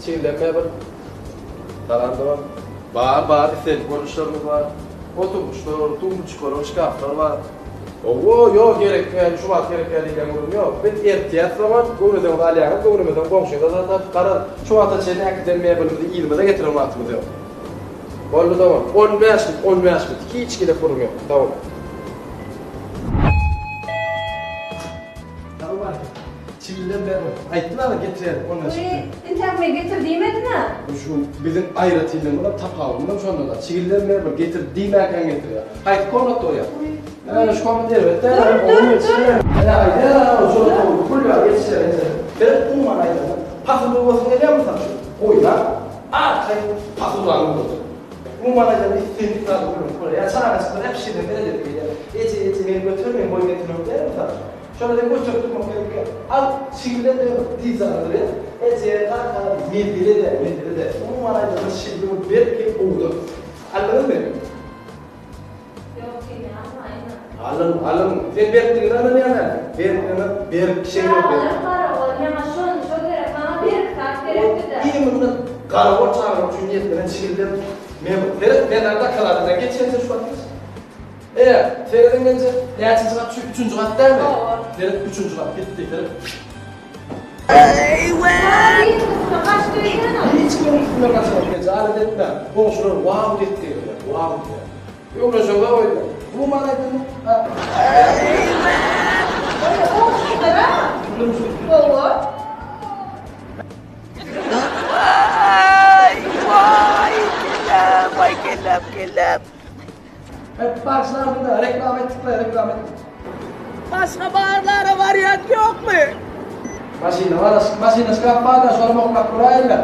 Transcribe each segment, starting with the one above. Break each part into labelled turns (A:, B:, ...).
A: Çigildem mebel. Salam dogan. Bar, bar, islendik görnüşlerimiz bar. Oturgyçlar, tumbuçkalar, şkaflar bar. Owo, ýok, gerek däl, şu wagt gerek däl diýlen gürrüň ýok. Biz eltýäs dogan, göwneseňiz alýaňyz, göwnemeseň goňşyňyza satarys. Garaz, şu wagta çenli äkiden mebelimizi yzymyza getiren wagtymyz ýok. Boldy dogan, 15 minut, 15 minut, hiç hili gürrüň ýok. Sag bol. Çigildem berme. Aýtdym aga getirerin, ondan çykdy.
B: Wiý, intäk men getir diýmedim-ä.
A: Şu biziň aýratynlygymyzam, tapawudymyzam şonda-da. Çigildem ber bir, getir diýmänkäň getirýär. Haýsy komnatda bolýar? Ä, şu komnat erbet däl.
B: Dur, dur, dur.
A: Ä, aýdýar, şol pul ýaly ýetişer, ýetişer. Seret, umuman aýdanda, pasyl bolmasyň gelýärmi mysal üçin? Goýna, arkaýyn pasyldan ugradyr. Umuman aýdanda, islendik zady gürrüň bolar. Ýa çagajyklar äpişgeden seredip gelýär. Eje, eje, meni göter, men boýun getirmek däl mysal üçin. Şonda sen göterip durmak gerekýär. Al, şigile de dyzaňy durýar. Eje, kaka, menzile-de, menzile-de. Umuman aýdanda, şigile bu berk hem owadan. Aldyňyzmy?
B: Ýok, seni almaýyn-a.
A: Alyň, alyň. Sen berkligine ynanýaň-a. Berkligine berk, şeýle berk.
B: Çagalar garagol, maňa şony, şo gerek, maňa berk zat gerekdi-dä.
A: Iň mundan garagol çagalar üçin niýetlenen şigilden men seret, men arada geç, sen şu wagt geç. E, serediň menje, näçinji gat şu üçünji gat dälmi?
B: Hawa.
A: Seret üçünji gat gitdi, seret. Hiç kimiň üstünden gaçamok genje, alada etme. Goňşular wow diýip diýerler, wow diýer. Öwrenşeňde goýdular. Umuman aýdanda, ha.
B: Hawa.
C: Waý, waý, kellem, waý kellem, kellem.
A: Hep başlarynda reklam etdik-le, reklam etdik.
C: Başga barlara wariant ýokmy?
A: Maşynda bar, maşynda şkaf bar-da, şony oklap duraýyn-da.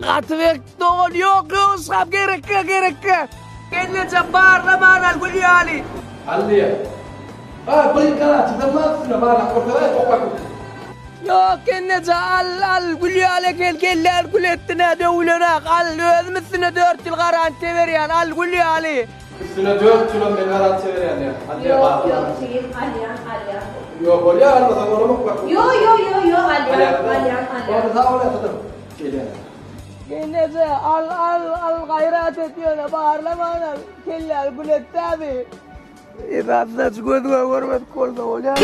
C: Gaty berk dogan ýok ýok şkaf gerekkä gerekkä. Gelneje barlaman al gül ýaly.
A: Al diýýär. Ha, bir garaçydan bar üstüne barlap görkezäý, oklap gitsin.
C: Ýok gelneje al al gül ýaly eken kellän gül etdi nä döwülenak al özüm üstüne dört ýyl garantiýa berýän al gül ýaly.
A: Üstüne dört ýylam men garantiýa berýän diýýär. Al diýýär
B: Ýok
A: barlap.
B: ýok jigim alýan alýan.
A: Ýok bolýar almasaň bolamok bak.
B: Ýo ýo ýo ýo alýan alýan alýan.
A: Boldy sag bol ýatadym. Gelýän.
C: Gelneje al al al gaýrat et ýöne barlaman al kellän gül etdämi. Esasy gözüňe görmedik bolsa bolýar.